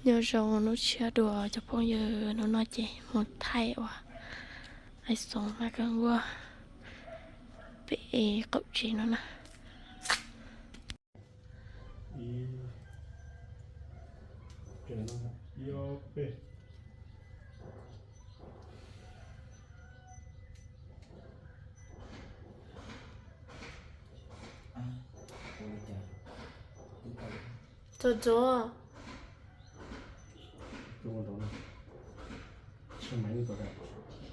Nyob zoo hnub tshiab dua cov phooj ywg, hnub no ces mus thaij ua ais xoom mas kawg nkaus pem qaum tsev no na. Txog txog.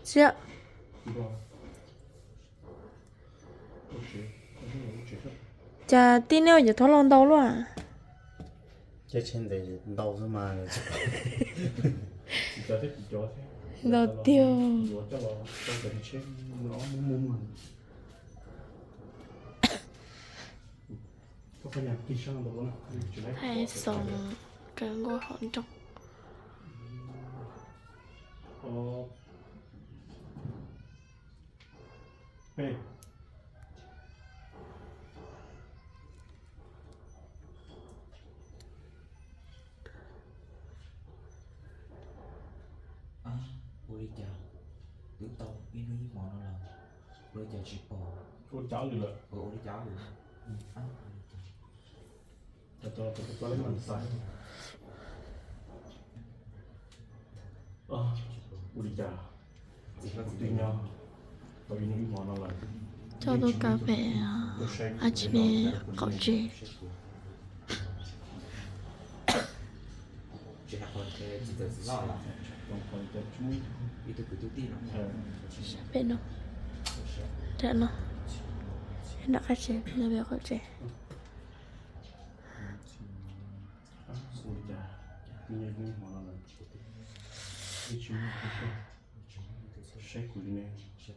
Tsiab. Cas tib neb ua cov thob los ntau luaj? Ntau tiag. Hais xoom kawg nkaus hauv nroog. Ua li cas twb tau ib hnub ib hmo no lawm, ua li cas tsis pom? Ua li cas lawm? Ua li cas lawm? Ua li cas twb nyob tau ib hnub ib hmo no lawm, coj tuaj kaw pem a tsi ne qaum tsev. Pem no, nram no, nram qab tsev no pem qaum tsev. Saib kuv li ne, xav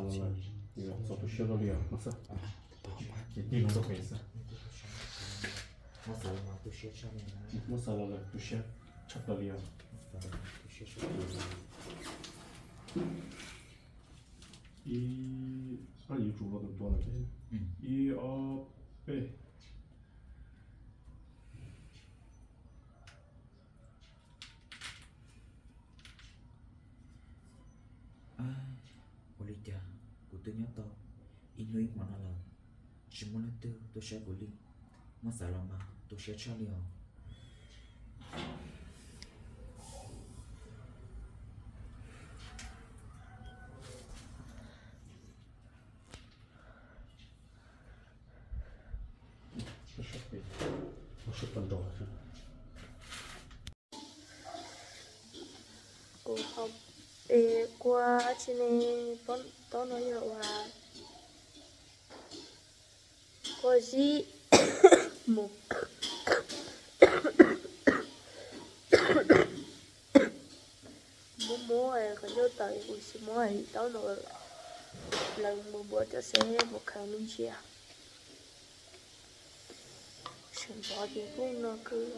los lawm, txaus tu siab kawg li os no xwb. Ces tig loo rau pem xwb. Muab xav los lawm tu siab tshaj plaws li os. Ib, yuav tsum los tus tua lawm thiab. Ib ob peb. Ua li cas kuv twb nyob tau ib hnub ib hmo no lawm, tsis muaj leej twg tuaj saib kuv li. Muab xav los mas tu siab tshaj li os. Kuv ho, es kua tsi ne, pob taub no yog ua kua zib mus. Muab muab qhov ncauj tawm, kuv tsis muab taub no lawm. Lees mus npuab cov seb mus khaws me ntsis. Sawv ntxov ces kuj no kawg.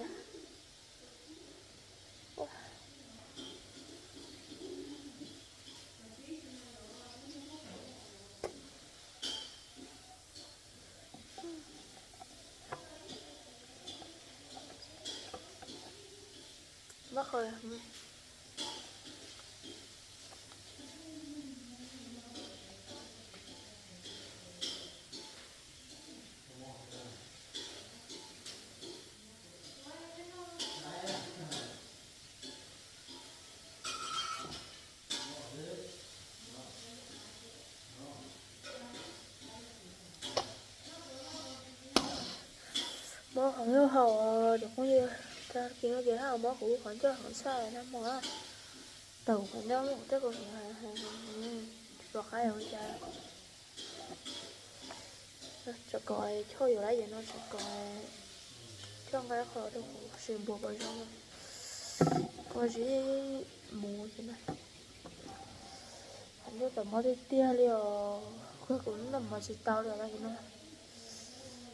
Muab qhov ncauj haus, cov phooj ywg, tag kis no ces haj muab kuv qhov ncauj haus tshaj na mog. Tau qhov ncauj muab kuv tej ko rov qab ua cas. Tsam kom choj yuav lawm no tsam kom choj nqa qhov rau kuv sib npuab kom zoo. Kua zib mus ces na. Qhov ncauj tawm mob tiag tiag li os, kuv noj mov tsis tau li os no.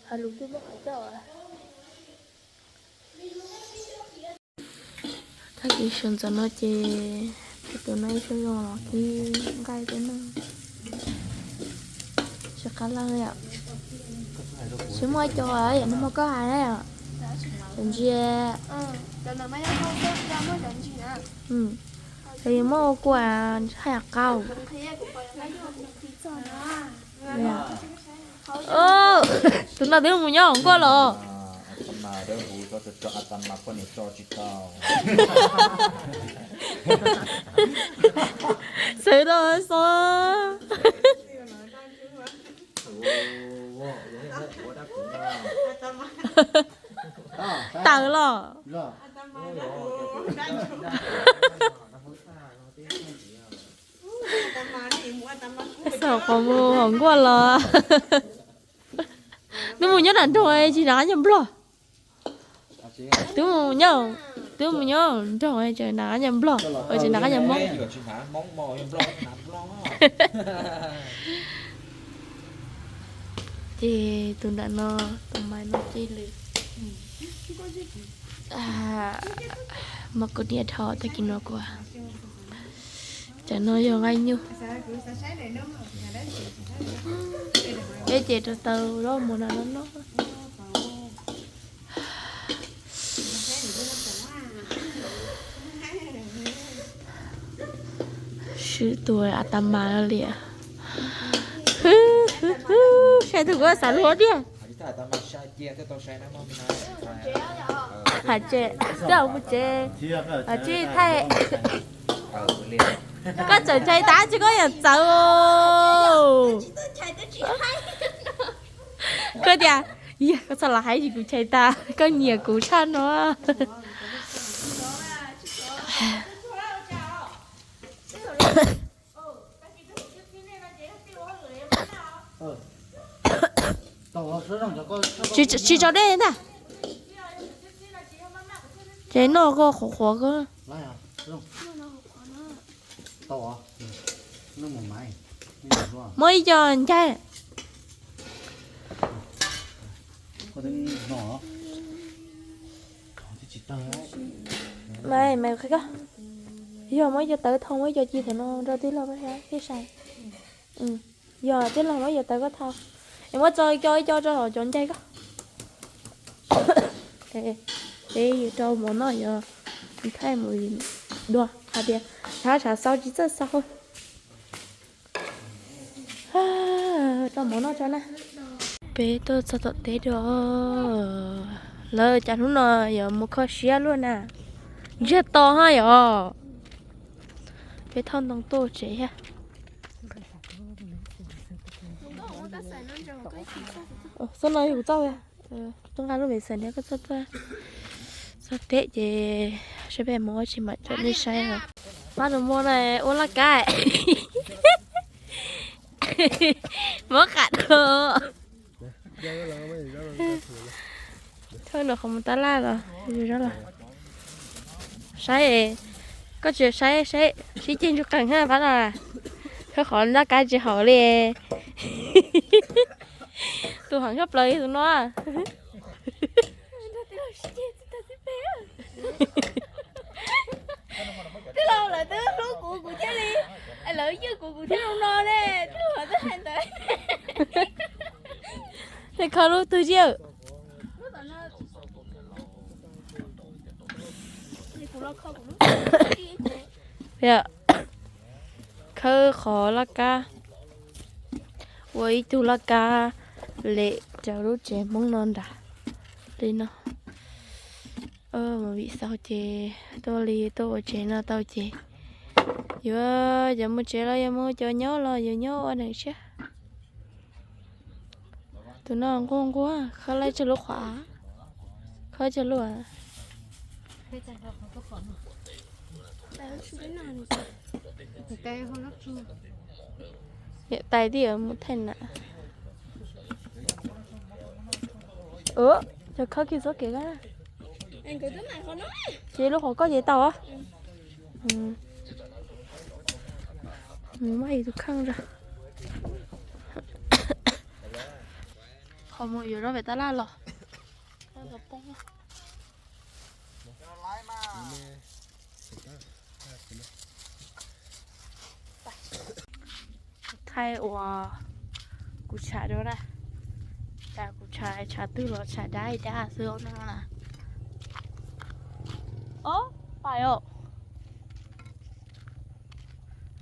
Hais lus twb muab qhov ncauj. Tag kis sawv ntxov no ces tus no ib suab zoo los kib nqaij tej no. Tsis qab lawj li os. Tsis muaj cov yam no mog koj hais na yom. Cov ntsia. Muab ua kua haj yam qau. Tus no twb mus nyob hauv nkuaj los. Xav tau xo. Tawm los. Xav qhov mus hauv nkuaj los. Twb mus nyob nram nroog tsis nram qab nyuag nplog. Twb mus nyob, twb mus nyob nroog tsis nram qab nyuag nplog, tsis nram qab nyuag Hmoob. Ces tus nram no, tus mais no ces lwm. Mas kuv niam dhau tag kis no kuv, cov no yog nqaij nyuj. Peb ces rau tau zaub mov no no no. Swb tus a tas mas li. Saib tus kuv xav luag tiag. Hais tsev, twb mus tsev, tsis thaij. Koj txawm ntshai tas tsis koj yam txawv. Koj tias, koj txhob los hais tsis kuv ntshai tas, koj nyiam kuv tshaj no. Tsis tso dej ntag. Ces noj koj qhuav qhuav koj. Muab ib co ncaig. Mas mas qhia koj, yog muab ib co tawv thau, muab ib co ci thaum no rau tij laug thiab sai. Yog tij laug muab ib co tawv koj thau, es muab tso ib co ib co rau hauv cov ncaig koj. Peb yuav rau mov noj, yuav thaij mus dua hais tias tshav tshav xau tsis txawj xau. Rau mov noj tso na. Peb tuaj txog tom teb dua. Lawv cas hnub no yuav mus kho siab luaj na. Ntsiag to ha yom. Peb thauj ntoo tuaj tsev thiab. Txoj no yog kuv txoj, tuaj nqa lub me xeem thiab koj txoj, txoj teb ces saib peb mus ua tsis mam coj nej saib. Pab nus muag no ua laj kab. Muab qam rau. Thawj nws qhov mus tab laj los, saib, koj tsis saib saib sib ceg ntsuj qees ha pab no. Thawj qhov laj kab tsis haum li. Tus heev tshaj plaws tus no. Twb los lawv twb hlub kuv, kuv thiaj li, lawv ywj kuv, kuv thiaj zoo no ne, twb los twb hais ntawd. Nej kho lub twg ziab? Khawb qhov laj kab, ua ib tug laj kab lem rau lub tsev Hmoob no nrad li no. Mus vim xaus ces tuaj li tuaj ua tsev no tau ces yuav cov mus tsev los yuav mus cov nyob los yuav nyob ua neeg siab. Tus no nquag nquag, khawb laib tsawg lub qhov, khawb tsawg lub. Niam tais twb yuav mus thaij na. Cov khawb kiag txoj kev na. Ces lub qhov koj ces tau. Muaj ib tug kheej. Qhov mus yuav rau pem tab laj los. Thaij uas kuv tshav rau na. Cas kuv tshav, tshav twg los tshav dab dab xwb no na.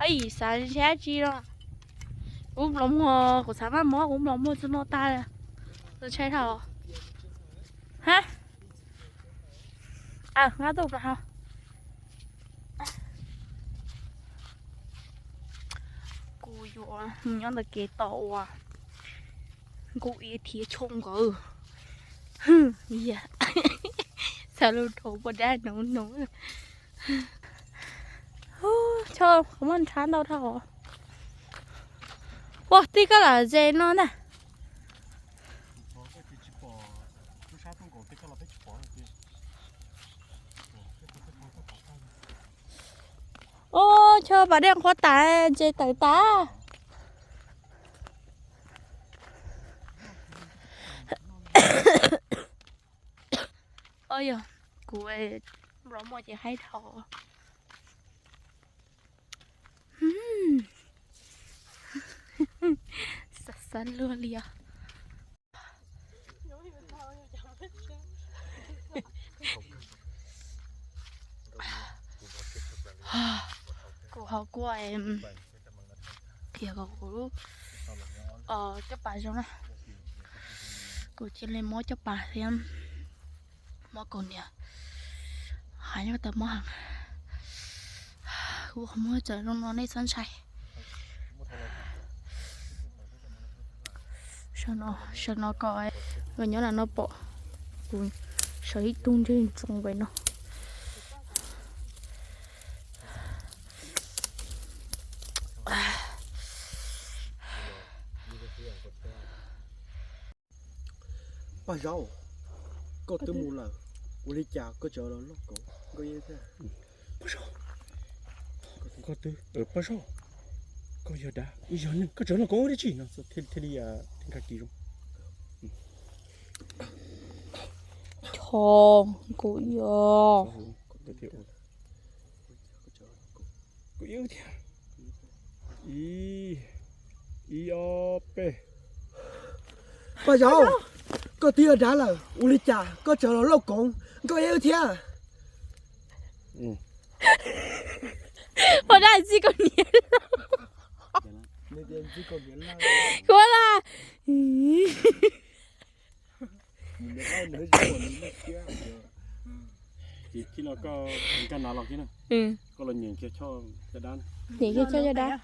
Ai, xav ntshe dab tsi no. Kuv nplog muag, kuv xav maj mob, kuv nplog muag txog no tag. Ntshai dhau. Ha. Nqa tuaj plas ho. Kuv yuav mus nyob ntawm kev tos uas Nkauj Iab thiab Choj nkawd. Xav lub dhau poj dab noog noog. Choj, qhov muaj nrhab ntau dhau. Ua tij koj lam ze no ntag. Ua, Choj, pas dej nqhuab tas, ntses tawm tas. Yog kuv nplog muag ces haib dhau. Xav xav luag li os. Kuv ho kuaj qhia kom kuv coj pas zoo na. Kuv cia li muab coj pas thiab muab kaus hniav. Hais nyob tau mob heev. Kuv qhov muag txawm zoo no nej txhob ntshai. Sawv no kom nyob nram no pom kuv sawv ib tug ntseg ntsoov pem no. Paj Zaub, koj twb mus lawm, ua li cas koj tseem los lauj kaub Nkauj Iab thiab? Paj Zaub, koj twb, Paj Zaub, koj yog dab, yog neeg, koj tseem lauj kaub dab tsi no thiaj li nkag kis zoo. Choj, Nkauj Iab. Nkauj Iab thiab. Ib, ib ob peb. Paj Zaub, koj twb yog dab lawm, ua li cas koj tseem los lauj kaub Nkauj Iab thiab? Poj dab ntxig kaus hniav. Kuv la. Ces tij no koj nkag nav los kiag na, koj los nyeem kiag Choj cov dab na. Nyeem kiag Choj cov dab.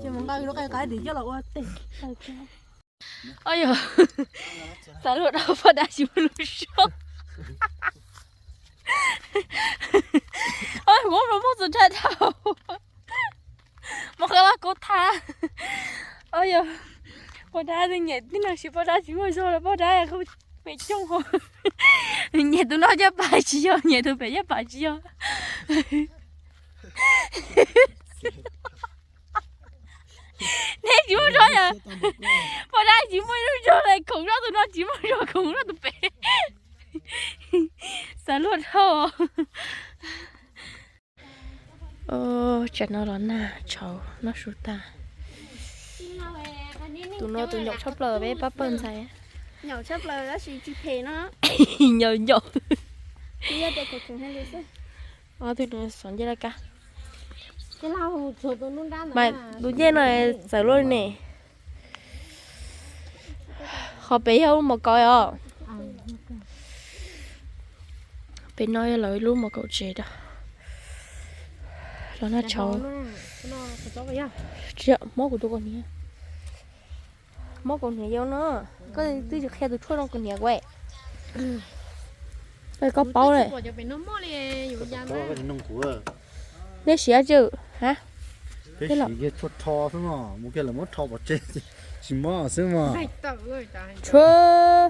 Ces mus nqa lub qe qab dim coj los ua teg. Oj yog, xav luag dhau poj dab tsis muaj lub zog. Oj, kuv muab txus ntshai dhau. Muab qab los kuv thab. Oj yog, poj dab twb nyiam tib neeg, sis poj dab tsis muaj zog los poj dab kuj me coob ho. Nyiam tus no caj pas tsis yog, nyiam tus pem caj pas tsis yog. Neb tsis muaj zog yog, poj dab tsis muaj lub zog li, khoom noj tus no tsis muaj zog, khoom noj tus pem. Xav luag dhau. Tsam no los nag tshauv noj su tag. Tus no tus nyaum tshaj plaws peb pab pawg ntxhais. Nyaum nyaum. Ob tug no xov ncej laj kab. Mas tus ncej no txawv luaj li ne. Qhov pem yog lub mos kaum os. Pem no yog lawv lub mos kaum tsev rau. Los nag tshauv. Tsis, mob kuv tus kaus hniav. Mob kaus hniav yau no. Koj twb tsis qhia tus tshuaj no kaus hniav kuv. Koj paub lawm. Nej siav tsawm ha. Peb siv kiag tshuaj rho xwb no, mus kiag lawv muab rho pov tseg, tsis mob xwb mas. Tshuaj.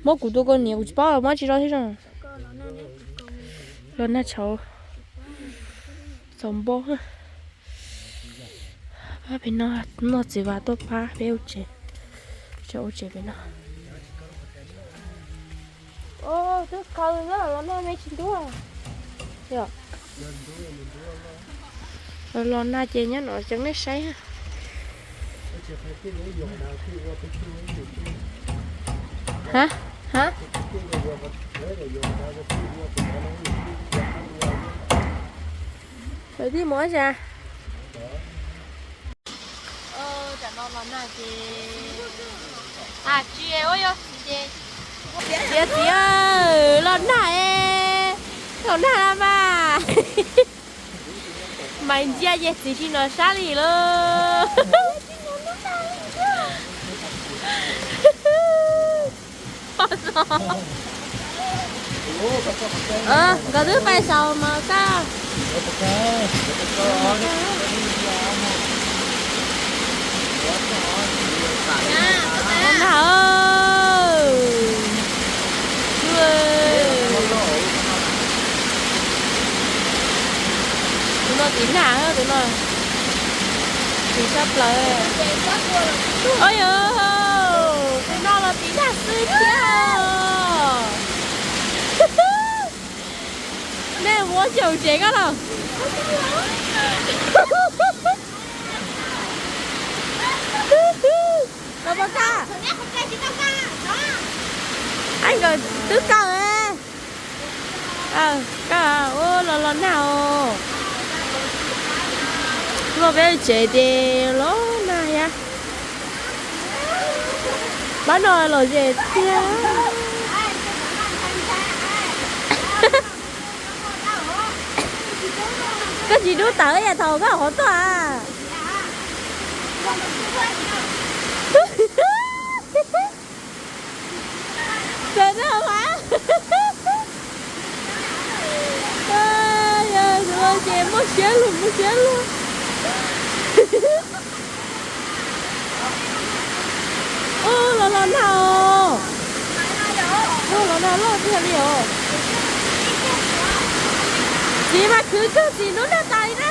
Mob kuv tus kaus hniav kuv tsis paub mob tsis zog thiab zoo. Los nag tshauv. Txaus npau. Pab pem no, noj txiv vas tuaj pab peb ua tsev. Tsev ua tsev pem no. Twb qaws nyob los nag me tsis ntub. Los nag ces nyob no tseem nej saib. Ha. Ha? Lawv twb mus ua zas. Tam no los nag ces, a, tsis ua yog txiv ces, txiv, txiv, los nag, los nag mas, mas ntsia ces txiv tsis nov sab li lawm. Nkawd twb pais saud mas koj. Nag, tus no txiv nag, tus no txiv tshaj plaws. Oj yog, tus no los txiv nag xwb thiab. Nej muab xyaum tsev koj los. Los pov ka. Ab, nkawd twb kaw. Kaw, ua los los nag os. Tuaj peb tsev ces los nag thiab. Pab no los ze tiag. Koj tsis dub tawv yam thaum koj hov tuaj a. Ces muaj siab lug, muaj siab lug. Ub, los los nag os. Ub, los nag loj tiag li os. Txiv mas khwv kawg, txiv hnub nag tas li na.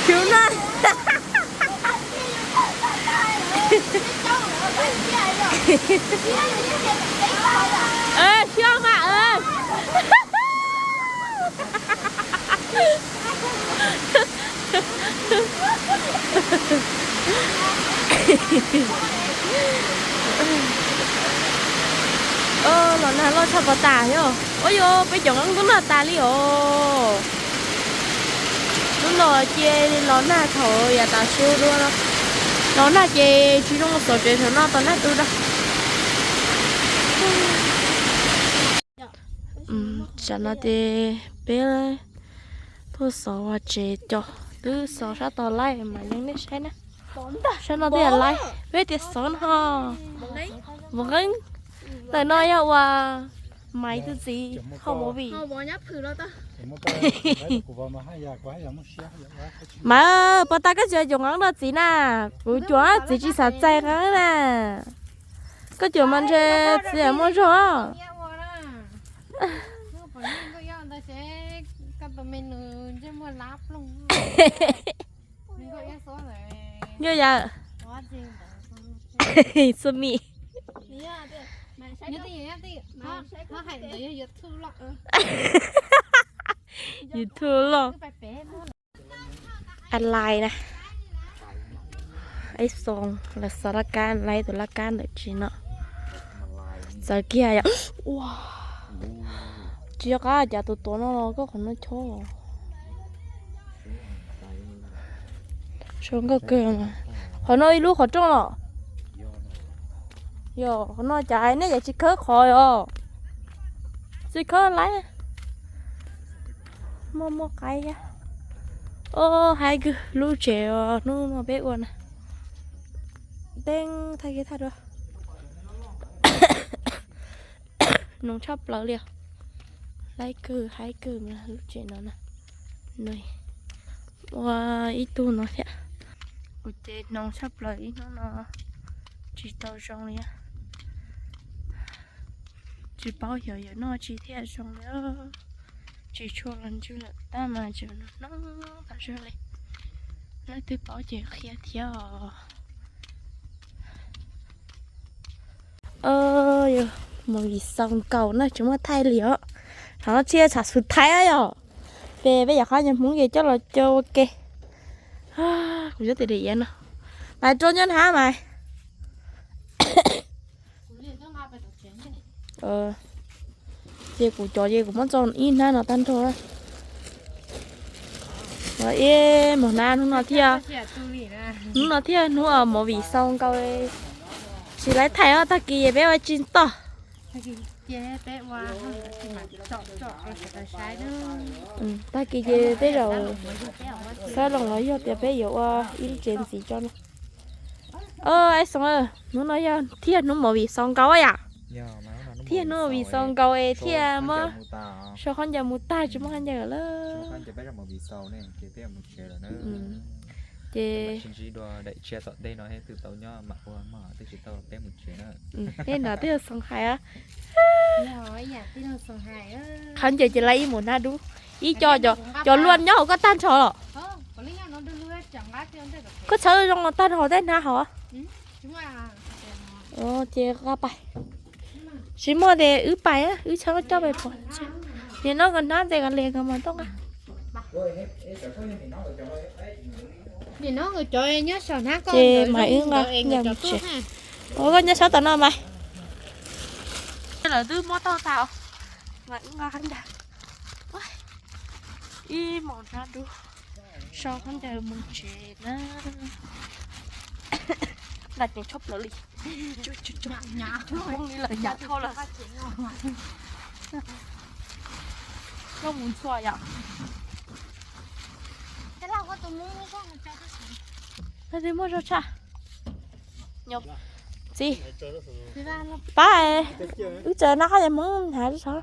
Khwv na. Xyov mas. Los nag loj tshaj pov tas thiab. Ua yog peb cov nqeeb ntub nag tas li os. Hnub no cia li los nag thaum yav tas su dua no. Los nag ces tsis zoo xov tsev thaum no tos nag tu da. Tsam no ces peb tuaj xov ua tsev cos, twb xov sab tod laij mas yeej nej saib na. Sab no twb yog laij, peb tias xov no. Vauv Nqeeb, ntawm no yog ua Maiv tus txiv hauv movie. Maiv, pov tas koj cuam cuam nqeeb rau txiv na, kuv cuam txiv tsis xav txais nqeeb na. Koj cuam mas ntshe txiv muaj zog. Nyuaj yam. Xu mi. YouTube loj. Alai na. Ib xoo lawv xov laj kab, lawv tus laj kab ntawm tsis no. Txawv kiag yom. Tsis nco qab cas tus tuav no los koj qhov no chob. Zoo nkauj kawg mas. Qhov no ib lub qhov rooj los. Yog qhov no cas nej yam tsis khawb qhov os. Tsis khawb laib. Muaj muaj qaib thiab. Ob, haib kawg lub tsev hnub no peb ua na. Teeb thaij kiag thaij dua. Noog tshaj plaws li os. Laib kawg haib kawg lub tsev no na. Ua ib tug no thiab. Kuv ces noog tshaj plaws ib hnub no tsis tau zoo li. Tsis paub xyov yuav noj tsi thiaj zoo li. Tsis tshua los ntsws lawm tab mas tseem noog tas zog li. Leej twg paub ces qhia thiab os. Yog mus yim xoo nkaus na tsis muaj thaij li os. Thaum no tsis yog tshav xu thaib yom. Peb peb yam qhab nyuag Hmoob ces coj los coj ua ke. Kuv cov tes de iav no, Pais rau nyob hnab mas. Ces kuv cov ces kuv muab tso ib hnab no tag nrho. Ib mus hnab hnub no thiaj, hnub no thiaj hnub movie xau nkaus. Tsis laib thaij os, tag kis es peb ua tsis tau. Tag kis ces peb zaum xab loos los yog tias peb yuav ua ib lub tsev ntxiv tso no. Ais Xoom, hnub no yog thiaj hnub movie xau nkaus yom. Thiaj hnub movie xau nkaus es thiaj muab sau khaub ncaws mus tag, tsis muaj khaub ncaws lawm. Ces tej no twb yog Xoom hais. Qhov ncaws ces lawv ib mus hnab dub, ib co cov luaj nyob hauv koj tag nrho los. Koj txhawb zoo los tag nrho tej hnab hov. Ces qa pais, tsis muaj ces wb pais, wb txhawb coj pais pov. Nim no nkawd hnab ntses nkawd li nkawd mas tuaj nqa. Ces mas wb nqa, ua koj nyob sab tom no mas. Lawv twb muab tau tas, mas wb nqa qhov ntawd. Ib mos hnab dub, sau khaub ncaws mus tsev na. Nag ceev tshob plaws li. Poob li lawm, hnyav dhau lawm. Koj mus ntxhua yom. Muaj zog tshaj. Txiv, pab, wb tsaws no qhov ces Hmoob hnav tso.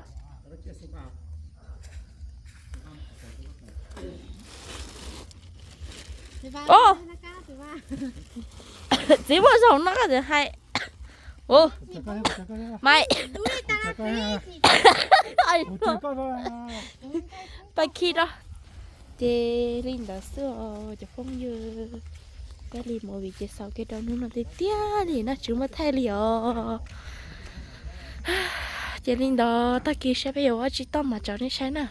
Txiv muaj zog no qhov ces hais. Ua, Maiv, pab khi rau. Ces li ntawd xwb os cov phooj ywg. Peb li movie ces xaus kiag rau hnub no tiag tiag li na, tsis muaj thaij li os. Ces li ntawd tag kis saib peb yuav ua tsis tau mas tso nej saib na.